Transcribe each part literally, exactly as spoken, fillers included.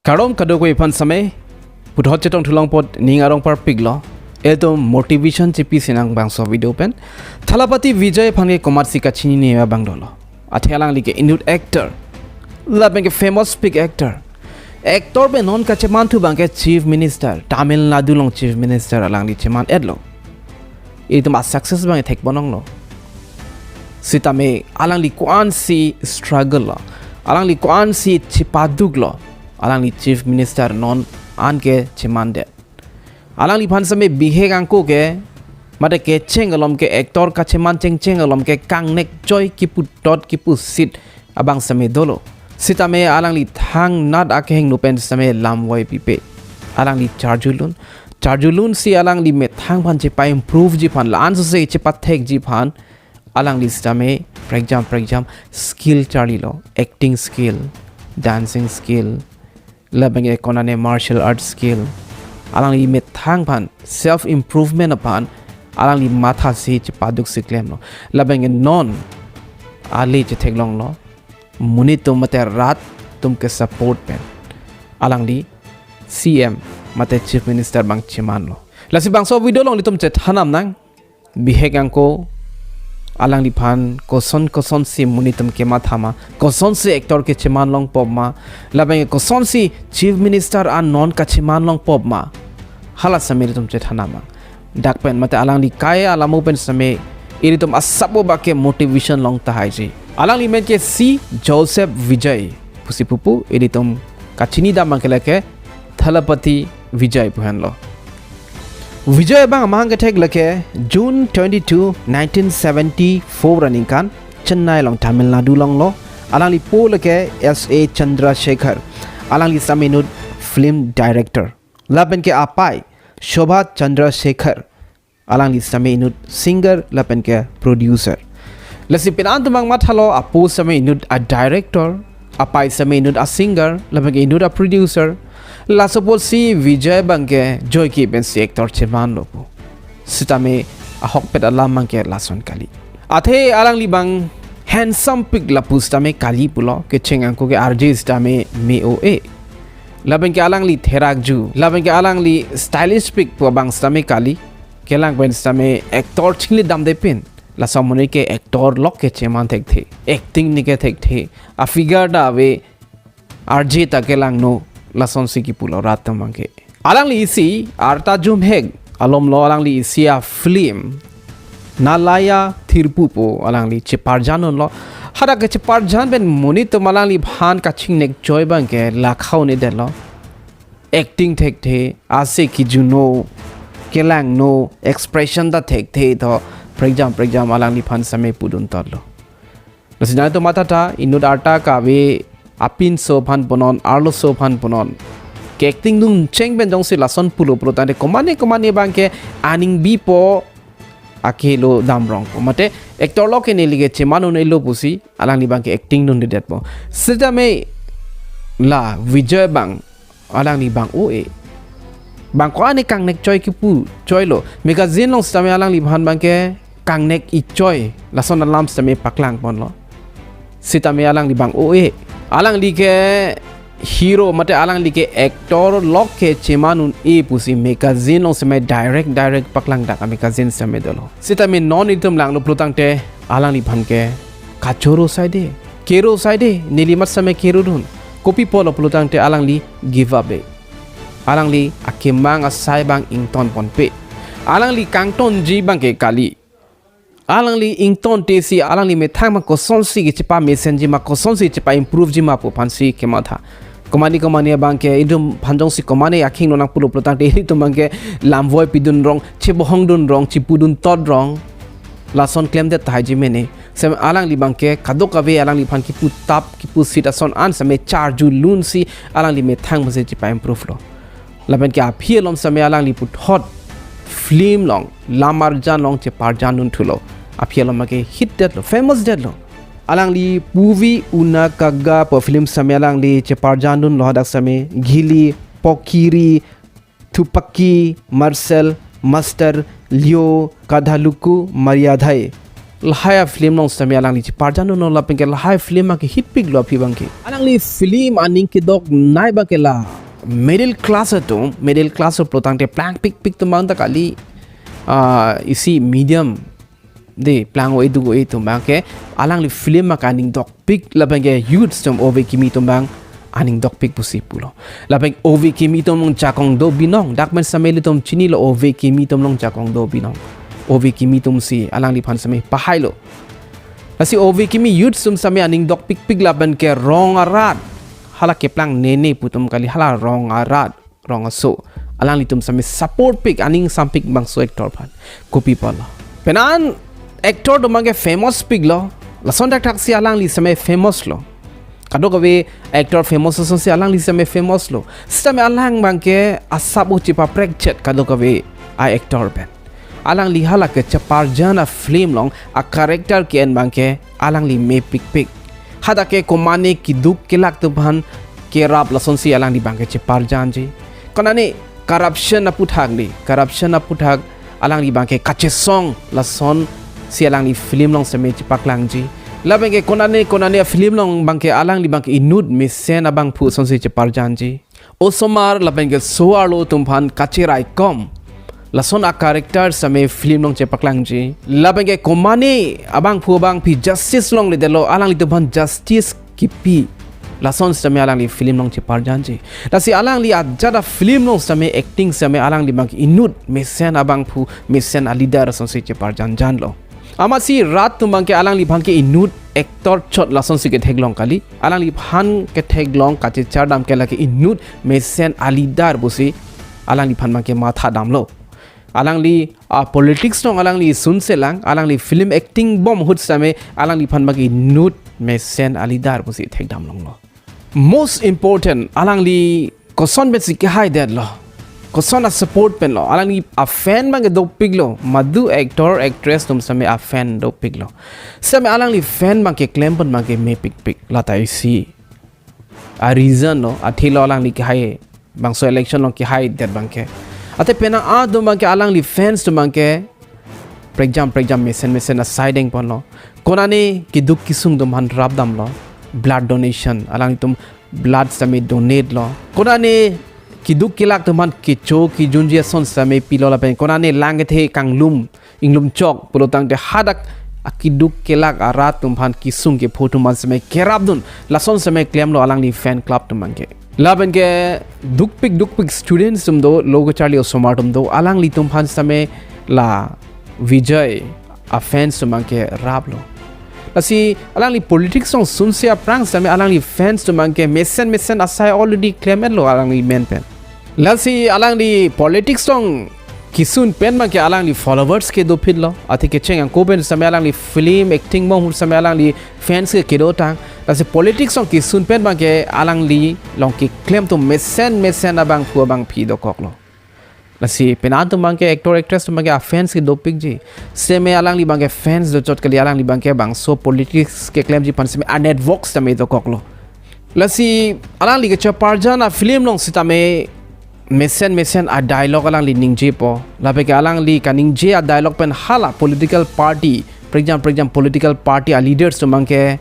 Kardom kadokave aphan sitame, puthot chetong thulong apot ning arong parpiklo. Etum motivation chepi sinang bangso video pen. Thalapathy Vijay aphan ke komatsi kachinine abang dolo. Athe alangli ke inut actor. Lapen ke famous big actor. Actor pen non kacheman thu abang ke Chief Minister, Tamil Nadu along Chief Minister alangli cheman-etlo. Itum a-success abang thek bonong lo. Sitame alangli ko-ansi struggle lo. Alangli ko-ansi chepaduk lo. Alangli Chief Minister non an ke chemandet. Alangliphan sitame bihek angko ke, mate kecheng alom ke actor kacheman chengcheng alom ke kangnek choi kipu tot kipu sit abang sitame dolo. Sitame alangli thangnat akehingno pen sitame lamvoi pipe. Alangli charjulun. Charjulunsi alangli methang aphan chepa-improve ji aphan, la-an sose chepathek ji aphan. Alangli sitame prekjam prekjam skill charlilo, acting skill, dancing skill, lapen ke konane martial arts skill. Alangli methang aphan, self improvement aphan alangli mathasi chepaduksi klemlo. Lapen ke non ale chetheklonglo, monit atum mate rat atum ke support pen alangli C M mate Chief Minister abang chemanlo. Lasi bangso video along ilitum chethan damnang. Bihek angko alangliphan koson kosonsi monit atum kematha ma, kosonsi actor ke cheman longpo ma, lapen ke kosonsi Chief Minister an non kacheman longpo ma. Hala sitame ilitum chethan damnang. Dak pen mate alangli kai alamo pen sitame ilitum asap abang ke motivation long tahai ji. Alangli men ke C Joseph Vijay pusi pupo, ilitum kachini dam abang ke lake Thalapathy Vijay pu henlo. Vijay abang amahang kethek lake June twenty-two, nineteen seventy-four aningkan, Chennai along Tamil Nadu along lo. Alangli po lake S A Chandrasekhar. Alangli sitame inut film director. Lapen ke apai Shobha Chandrasekhar. Alangli sitame inut singer lapen ke producer. Lasi pini an atum abang mathalo, apo sitame inut a-director, apai sitame inut a-singer, lapen ke inut a-producer. Laso apotsi Vijay abang ke joike pensi actor chemanlo pu. Sitame ahokpet alam abang ke lason kali. Athe alangli abang handsome pik lapu sitame kali pulo, kecheng angko ke arje sitame me-o-e. Lapen ke alangli therakju, lapen ke alangli stylish pik pu abang sitame kali. Kelang pen sitame actor chingli damde pin. Laso amonit ke actor lok ke cheman thekthe. Acting ni ke thekthe. A-figure ta ave, arje ta kelangno, lasonsi kipulo rat atum abang ke. Alangli isi arta jumhek alom lo, alangli isi a-film Nalaya Thirpu pu alangli cheparjan unlo. Hadak ke cheparjan pen monit atum alangliphan kachingnek choi abang ke lakha un-edetlo. Acting thekthe, ase kijuno, kelangno, expression ta thekthe tho, prekjam prekjam alangliphan sitame pudun totlo. Lasi nangtum matha tha, inut arta kave apinso aphan punon, arloso aphan punon. Ke-acting dun cheng pen jongsi lason pulo pulo tangte komane komane abang ke aning bipo, akelo damrongpo. Mate actor lok ke neli ke cheman un-elo pusi alangli abang ke acting dundedetpo. Sitame la Vijay abang, alangli bang o-e. Bang ko-an kangnek choi kipu choilo. Magazine along sitame alangliphan abang ke kangnek ichoi, lason alam sitame paklangponlo. Sitame alangli bang o-e. Alangli ke hero mate alangli ke actor lok ke cheman un-e pusi magazine along sitame direct direct paklangdak a-magazine sitame dolo. Sitame non itum langlo pulo tangte alangliphan ke kachoro saide, kero saide, neli mat sitame kero dun. Kopi pulo pulo tangte alangli give up-e. Alangli akemang asai abang ingtonponpe. Alangli kangtonji abang ke kali. Alangli ingtontesi alangli methang abang kosonsi kechepamesenji ma, kosonsi chepa-improve ji ma pu aphansi kematha. Komane komane abang ke itum aphan jongsi komane akehingno nangpulo pulo tangte itum abang ke lamvoi pidun rong, chebohong dun rong, chipudun tot rong. Lason klemdet tahai ji mene. Sitame alangli abang ke kadokave alangliphan kipu tap, kipu sit ason an sitame charjulunsi alangli methang abang si chepa-improve lo. Lapen ke aphi alom sitame alangli puthot film along, lam arjan along cheparjan dunthulo. Aphi alom ke hit detlo, famous detlo. Alangli Puvi Una Kaga pu film sitame alangli cheparjan dunlo, hadak sitame Gilli, Pokhiri, Thupaki, Marcel, Master, Leo, Kadhaluku, Mariyadai. Lahai a-film along sitame alangli cheparjan dunlo lapen ke lahai film abangke hitpiklo aphi abangke. Alangli film aning kedoknei abangke la middle class atum, middle class pulo tangte plangpikpik atum abang ta kali, ah, isi medium de plang-o-e duk-o-e atum abangke alangli film abangke aning dokpik lapen ke youths atum ove kimi atum abang aning dokpik pusi pulo. Lapen ove kimi atum along jakong do binong, dak pen sitame ilitum chinilo ove kimi atum along jakong do binong. Ove kimi atumsi alangliphan sitame pahailo. Lasi ove kimi youths atum sitame aning dokpikpik lapen ke rong arat hala keplang nene pu atum kali, hala rong arat, rong aso alanglitum sitame support pik, aning sampik bangso actor aphan. Kopi apotlo? Penang actor atum abangke famous piklo. Lason thakthaksi alangli sitame famous lo. Kadokave actor famous asonsi alangli sitame famous lo. Sitame alang abangke asap-o chepaprekchet kadokave a-actor pen. Alangli hala kecheparjan a-film along a-character ke-en abangke alangli mepikpik. Hadak ke komane keduk kelak atum aphan kerap lasonsi alangli abangke cheparjanji. Konane corruption aputhak de, corruption aputhak alangli abangke kachesong lasonsi alangli film along sitame chepaklangji. Lapen ke konane konane a-film along abangke alangli abangke inut mesen abangphu asonsi cheparjanji. Osomar lapen ke so-arlo atum aphan kacheraikom, lason a-character sitame film along chepaklangji. Lapen ke komane abangphu abangpi justice longledetlo, alanglitum aphan justice kipi, lason sitame alangli film along cheparjanji. Lasi alangli ajat a-film along sitame acting sitame alangli abangke inut mesen abangphu, mesen a-leader asonsi cheparjanjanlo. Amatsi rat atum abangke alangliphan ke inut actor chot lasonsi ketheklong kali. Alangliphan ketheklong kachechar dam ke lake inut mesen a-leader pusi alangliphan abangke mathadamlo. Alangli a-politics along alangli sunselang, alangli film acting bom ahut sitame alangliphan abangke inut mesen a-leader pusi thekdamlonglo. Most important, alangli koson pensi kehaidetlo, koson a-support penlo? Alangli a-fan abangke dopiklo, madu actor actress atum sitame a-fan dopiklo. Sitame alangli fan abangke klem pen abangke mepikpik, lata isi a-reason lo, athilo alangli kehai, bangso election along kehaidet abangke. Ate penang atum abangke alangli fans atum abangke prekjam prekjam mesen mesen asai dengponlo. Konane keduk kesung atum aphan rapdamlo, blood donation, alangtum blood sitame donate lo. Konane keduk kelak atum aphan kecho kejunji ason sitame pilo lapen konane lang kethe kanglum inglum chok pulo tangte hadak akeduk kelak arat atum aphan kesung kepho atum aphan sitame kerapdun, lason sitame klemlo alangli fan club atum abangke. Lapen ke dukpik dukpik students atum do, lo kacharli osomar atum do, alanglitum aphan sitame la Vijay a-fans atum abangke raplo. Lasi alangli politics along sunse aphrang sitame alangli fans atum abangke mesen mesen asai already klem-etlo alangli men pen. Lasi alangli politics along kesun pen abangke alangli followers ke dopiklo. Athe kecheng angko pen sitame alangli film acting bom ahut sitame alangli fans ke kedotang. Lasi politics along kesun pen abangke alangli along keklem atum mesen mesen abangphu abangpi dokoklo. Lasi penang atum abangke actor actress atum abangke a-fans ke dopikji. Sitame alangli abangke fans dochot kali, alangli abangke bangso politics keklemji aphan sitame a-network sitame dokoklo. Lasi alangli kecheparjan a-film along sitame mesen mesen a-dialogue alangli ningjepo. Lapen ke alangli kaningje a-dialogue pen hala political party, prekjam prekjam political party a-leaders atum abangke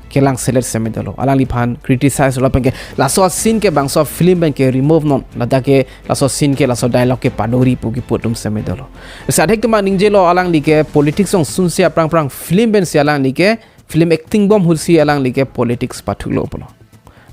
kelangselet sitame dolo. Alangliphan criticize lo lapen ke laso scene ke bangso film pen ke remove non, ladak ke laso scene ke laso dialogue ke padori pu kipu atum sitame dolo. Lasi adhek atum abang ningjelo alangli ke politics along sunse aphrang aphrang film pensi alangli ke film acting bom ahutsi alangli ke politics pathuklo pulo.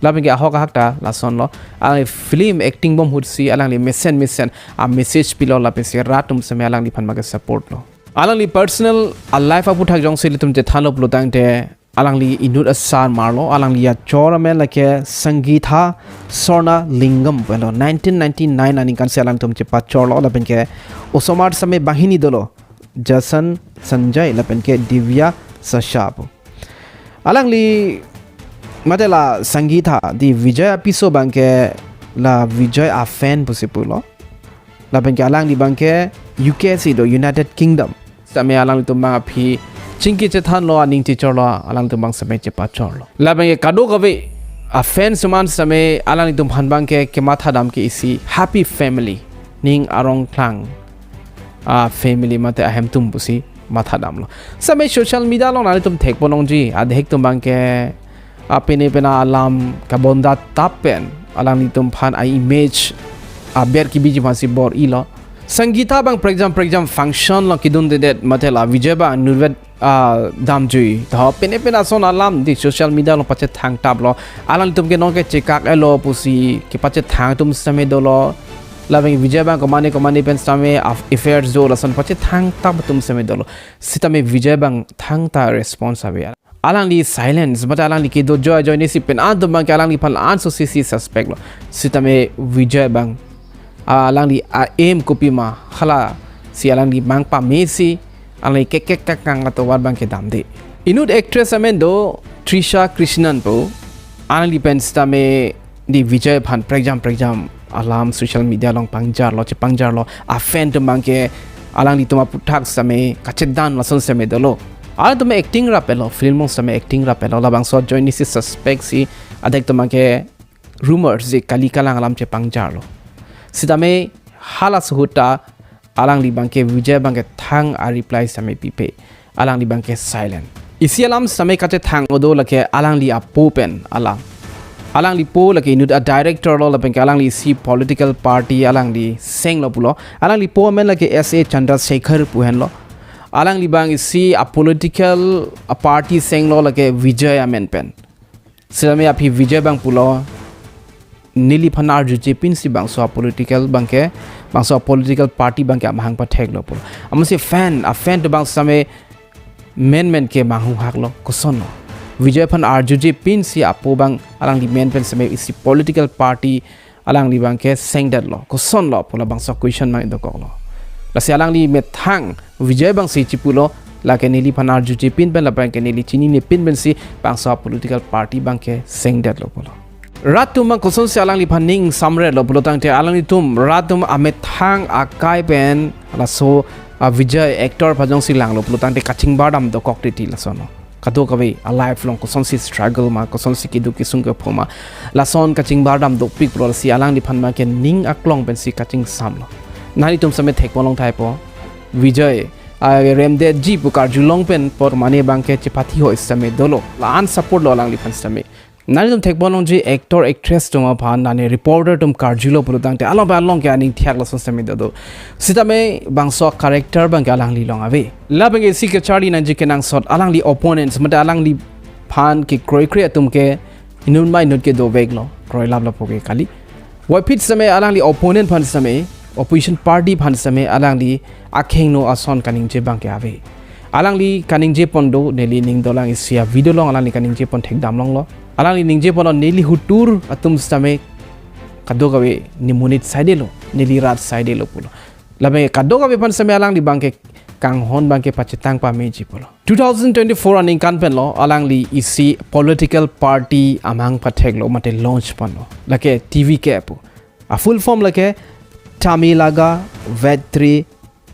Lapen ke ahok ahak ta lasonlo, alangli film acting bom ahutsi alangli mesen mesen a-message pilo lapensi rat atum sitame alangliphan abangke support lo. Alangli personal a-life aputhak jongsi ilitum chethanlo pulo tangte alangli inut asar marlo, alangli achor amen lake Sangeetha Swarnalingam pulo. Nineteen ninety-nine aningkansi alangtum chepachorlo lapen ke osomar sitame banghini dolo, Jason, Sanjay lapen ke Divya Sasha pu. Alangli mate la Sangeetha, di Vijay apiso abangke la Vijay a-fan pusi pulo. Lapen ke alangli abangke U K si do, United Kingdom. Sitame alanglitum abang aphi chingki chethanlo, aning chechorlo, alanglitum abang sitame chepachorlo. Lapen ke kadokave a-fans atum an sitame alanglitum aphan abangke kemathadam ke isi happy family, ning arong klang a-family mate ahemtum pusi matha damlo. Sitame social media along nanglitum thekponlongji, adhek atum abangke apine pena alam kabonda tap pen alanglitum aphan a-image aber kebiji aphansi bor-ilo. Sangeeta abang prekjam prekjam function along kedundedet mate la Vijay abang nurvet, ah, damjui. To pine pena ason alam di social media along pachethang taplo. Alanglitum ke nonke chekak-etlo pusi kepachethang atum sitame dolo. Lapen Vijay abang komane komane pen sitame af-, affairs do lason pachethang tap atum sitame dolo. Sitame Vijay abang thangta response ave. Alangli silence, mate alangli kedo ajoine si pen an atum abangke alangliphan ansose si suspect lo. Sitame Vijay abang, ah, alangli a-aim kopima, halasi alangli mang pamesi, alangli kekek kakang atovar abangke damde. Inut actress amen do Trisha Krishnan pu, alangli pen sitame di Vijay aphan prekjam prekjam alam social media along pangjarlo, chepangjarlo, a-fan atum abangke alanglitum aphuthak sitame kachedan lason sitame dolo. Alangtum acting rap-etlo, film along sitame acting rap-etlo, labangso ajoine si suspect si adhek atum abangke rumors si kali kalang alam chepangjarlo. Sitame hala suhuta alangli abangke Vijay abangke thang a-reply sitame pipe. Alangli abangke silent. Isi alam sitame kachethang do lake alangli apo pen alam. Alangli apo lake inut a-director lo lapenke alangli isi political party alangli senglo pulo. Alangli apo amen lake S A Chandrasekhar pu henlo. Alangli abang isi a-political a-party senglo lake Vijay amen pen. Sitame aphi Vijay abang pulo, neliphan arjuje pinsi bangso a-political abangke, bangso a-political party abangke amahang patheklo pulo. Amatsi fan, a-fan atum abang sitame menmen ke manghunghaklo, kosonlo. Vijay aphan arjuje pinsi apo abang alangli men pen sitame isi political party alangli abangke sengdetlo, kosonlo pu labangso question abang dokoklo. Lasi alangli methang Vijay abangsi chipulo, lake neliphan arjuje pin pen lapenke neli chinine pin pensi bangso a-political party abangke sengdetlo pulo. Rat atum abang kosonsi alangliphan ning samretlo pulo tangte alanglitum rat atum amethang akai pen laso a-Vijay actor aphan jongsi langlo pulo tangte kachingbar dam dokok titi lasono. Kadokave a-life along kosonsi struggle ma, kosonsi keduk kesung kepho ma, lason kachingbar dam dopik pulo si alangliphan abangke ning aklong pensi kachingsamlo. Nanglitum sitame thekponlong thaipo, Vijay aremdetji pu karjulong pen apor mane abangke chepathiho sitame dolo. La-an support lo alangliphan sitame. Nanglitum thekponlongji actor actress atum aphan, nane reporter atum karjulo pulo tangte along ba along ke aning thiak lason sitame dodo. Sitame bangso character abangke alangli along ave. Lapenke isi kacharli nangji kenangsot alangli opponents mate alangliphan kekroikre atum ke inut ma inut ke doveklo, kroilap lapu ke kali. Puvoiphit sitame alangli opponent aphan sitame, opposition party aphan sitame alangli akhengno ason kaningje abangke ave. Alangli kaningje pon do, neli ning dolang isi a-video along alangli kaningje pon thekdam longlo. Alangli ningje ponlo neli hutur atum sitame kadokave ne monit saidelo, neli rat saidelo pulo. Lapenke kadokave aphan sitame alangli abangke kanghon abangke pachetang pameji pulo. Two thousand twenty-four aningkan penlo alangli isi political party amahang patheklo mate launch ponlo. Lake T V K pu. A-full form lake Tamilaga Vetri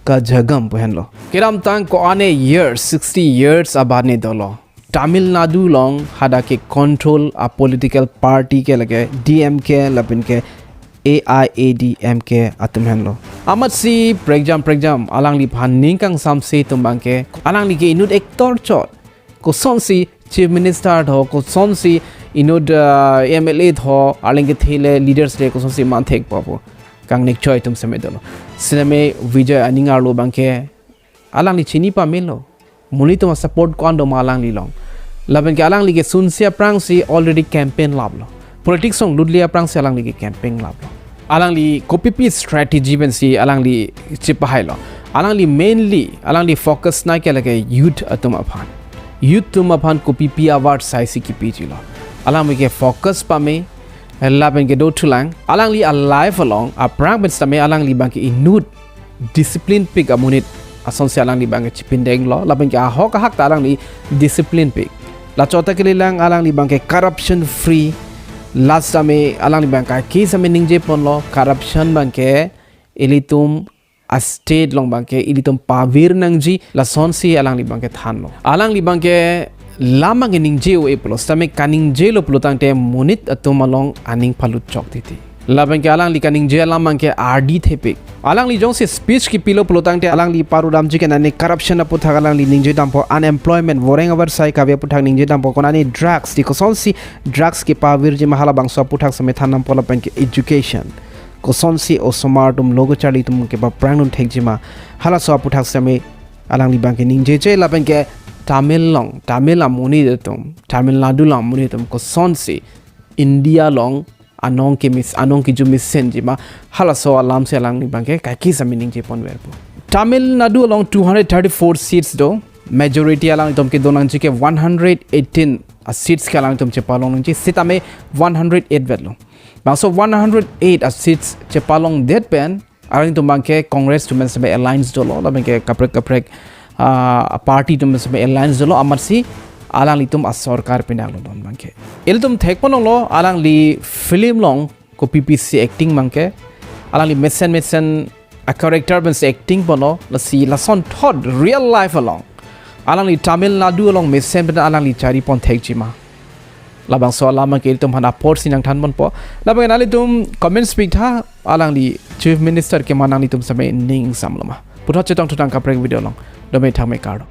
Kazhagam pu henlo. Kedamtang ko-an a-years, sixty years abane dolo. Tamil Nadu along hadak ke control a-political party ke lake D M K lapenke A I A D M K atum henlo. Amatsi prekjam prekjam alangliphan ning kangsamse atum abangke alangli ke inut actor chot. Kosonsi Chief Minister tho, kosonsi inut, uh, M L A tho, arleng kethe le leaders le kosonsi man thekpo pu kangnek choi atum sitame dolo. Sitame Vijay aning arlo abangke alangli chini pamelo. Monit atum a-support ko-an do ma alangli along. Lapenke alangli kesunsi aphrangsi already campaign laplo. Politics along lutli aphrangsi alangli ke campaign laplo. Alangli kopipi strategy pensi alangli chepahailo. Alangli mainly, alangli focus na ke lake youth atum aphan. Youth atum aphan kopipi award saisi kipijilo. Alangli ke focus pame, lapenke dothulang. Alangli a-life along, aphrang pen sitame alangli abangke inut discipline pik amonit asonsi alangli abangke chipindenglo, lapenke ahok ahak ta alangli discipline pik. Lachot ta kalilang alangli abangke corruption free, last sitame alangli abangke ke sitame ningje ponlo, corruption abangke ilitum a-state along abangke ilitum pavir nangji, lasonsi alangli abangke thanlo. Alangli abangke lam abangke ningje-o-e pulo, sitame kaningjelo pulo tangte monit atum along aning palut chok titi. Lapen ke alangli kaningje alam abangke ardi thepik. Alangli jongsi speech kipilo pulotangte alangli paru damji ke nani corruption aputhak alangli ningje dampo, unemployment, voreng avarsai kave aputhak ningje dampo, konani drugs, ti kosonsi drugs kepavirji ma halabangso aputhak same than dampo, lapen ke education, kosonsi osomar atum logo charli atum kepaphrang dun thekji ma halaso aputhak same alangli abangke ningjeje. Lapen ke Tamil along, Tamil amonit atum, Tamil Nadu along amonit atum kosonsi India along anong kemis, anong kejum mesenji ma halaso alamsi alangli abangke kaike same ningje ponverpo. Tamil Nadu along two hundred thirty-four seats do, majority alangtum kedo nangji ke one hundred eighteen a seats ke alangtum chepalong nangji, sitame one hundred eight vetlo. Bangso one hundred eight a seats chepalongdet pen alangtum abangke Congress atum same alliance dolo, lapen ke kaprek kaprek ah, party atum same alliance dolo, amatsi alanglitum asorkar pinanglo non abangke. Ilitum thekponlonglo, alangli film along kopi pisi acting abangke, alangli mesen mesen a character pensi acting ponlo, lasi lasonthot real life along alangli Tamil Nadu along mesen pen alangli chari pon thekji ma. Labangso alam abangke ilitum aphan apor si nangthan ponpo. Lapen nanglitum comments pitha, alangli Chief Minister keman nanglitum same ning ingsamlo ma. Puthot chetongthu tang kaprek video along. Dome thangme, kardom.